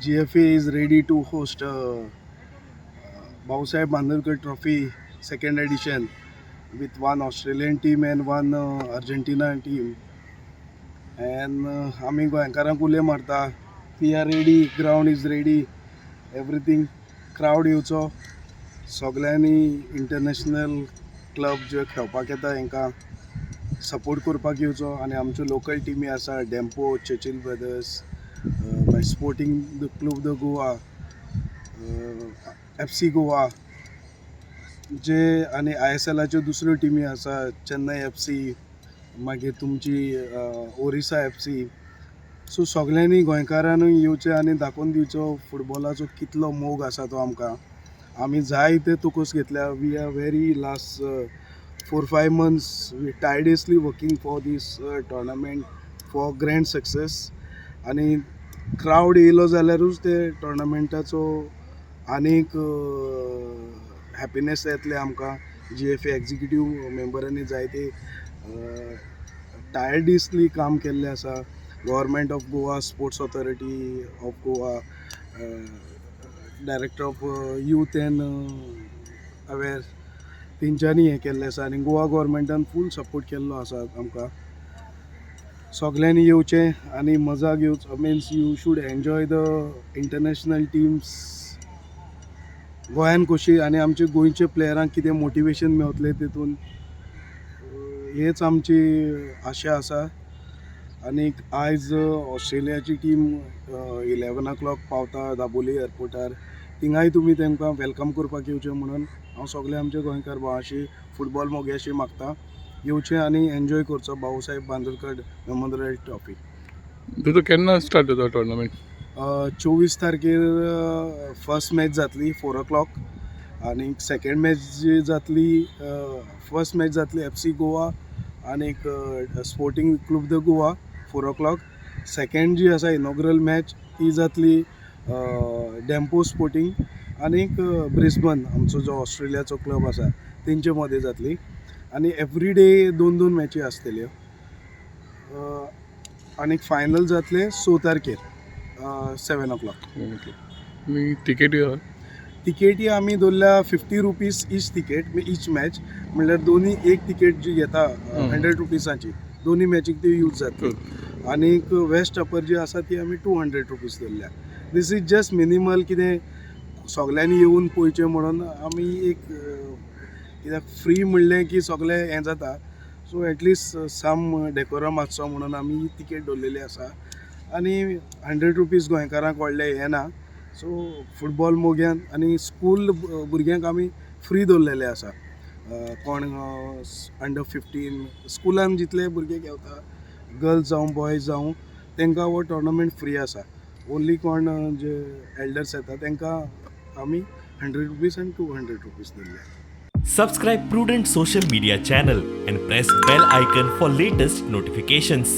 GFA is ready to host Bhausaheb Bandodkar Trophy second edition with one Australian team and one Argentina team. And आमी गोंयकारांक उले मारता, we are ready, ground is ready, everything. Crowd येवचो सगल्यांनी, international club जे खेळपाक येता हांकां support करपाक येवचो. आनी आमच्यो लोकल टिमी आसा, डेम्पो, चर्चिल ब्रदर्स, मागीर sporting the club the Goa, FC Goa जे आनी आयएसएलाच्यो दुसऱ्यो टिमी आसा, चेन्नय एफसी, मागीर तुमची ओरिसा एफसी. सो सगल्यांनी गोंयकारानूय येवचें आनी दाखोवन दिवचो फुटबॉलाचो कितलो मोग आसा तो आमकां. आमी जायते तुकोस घेतल्या. We are very last 4-5 months we tirelessly working for this tournament for grand success. आनी क्रावड येयलो जाल्यारूच ते टोर्नामेंटाचो आनीक हॅपिनेस येतलें आमकां. जीएफए एक्झिक्युटीव मेंबरांनी जायते टायर्डसली काम केल्लें आसा. Government of Goa, Sports Authority of Goa, Director of Youth and Aware, तेंच्यांनी हें केल्लें आसा आनी गोवा गोवोरमेंटान फूल सपोर्ट केल्लो आसा आमकां. सगल्यांनी येवचें आनी मजा घेवचो, means you should enjoy the international teams गोंयान कशी आनी आमचे गोंयचे प्लेयरांक कितें मोटिवेशन मेवतलें तितून, हेच आमची आशा आसा. आनीक आयज ऑस्ट्रेलियाची टीम 11 ओ क्लॉक पावता दाबोली एअरपोर्टार. थिंगाय तुमी तेमकां welcome करपाक येवचें म्हणून हांव सगळे आमचे गोंयकार भावाशी, फुटबॉल मोग्याशी मागता, येवचें आनी एन्जॉय करचो भाऊसाहेब बांदोडकर मेमोरियल ट्रॉफी. तुजो केन्ना स्टार्ट जाता टोर्नामेंट? 24 तारखेर फर्स्ट मॅच जातली 4 ओ क्लॉक आनी सेकंड मॅच जी जातली, फर्स्ट मॅच जातली एफसी गोवा आनीक sporting club the Goa, 4 O clock. Second जी आसा इनॉग्रल मॅच, ती जातली डेम्पो स्पोर्टींग आनीक ब्रिस्बन, आमचो जो ऑस्ट्रेलियाचो क्लब आसा, तेंचे मदें जातली. आनी एवरी डे दोन दोन मॅची आसतल्यो आनीक फायनल जातले 6 तारखेर 7 ओ क्लॉक. आनी तिकेटी? तिकेटी आमी दवरल्या ₹50 each ticket, each match. म्हणल्यार दोनी एक तिकेट जी घेता 100 रुपीजाची, दोनी मॅचीक ती यूज जातली. आनीक वेस्ट अपर जी आसा ती आमी ₹200 दवरल्या. This is just minimal, कितें सगल्यांनी येवन पळोवचें म्हणून आमी एक कित्याक फ्री म्हणलें की सगळें हें जाता, सो एटलिस्ट सम डेकोरम आसचो म्हणून आमी ही तिकेट दवरलेली आसा. आनी 100 रुपीज गोंयकारांक व्हडलें हें ना. सो फुटबॉल मोग्यान आनी स्कूल भुरग्यांक आमी फ्री दवरलेले आसा. कोण अंडर 15, स्कुलान जितले भुरगे घेवता, गर्ल्स जावं बॉयज जावं, तांकां हो टोर्नामेंट फ्री आसा. ओन्ली कोण जे एल्डर्स येता तांकां आमी ₹100 आनी ₹200 दवरले. Subscribe Prudent Social Media channel and press bell icon for latest notifications.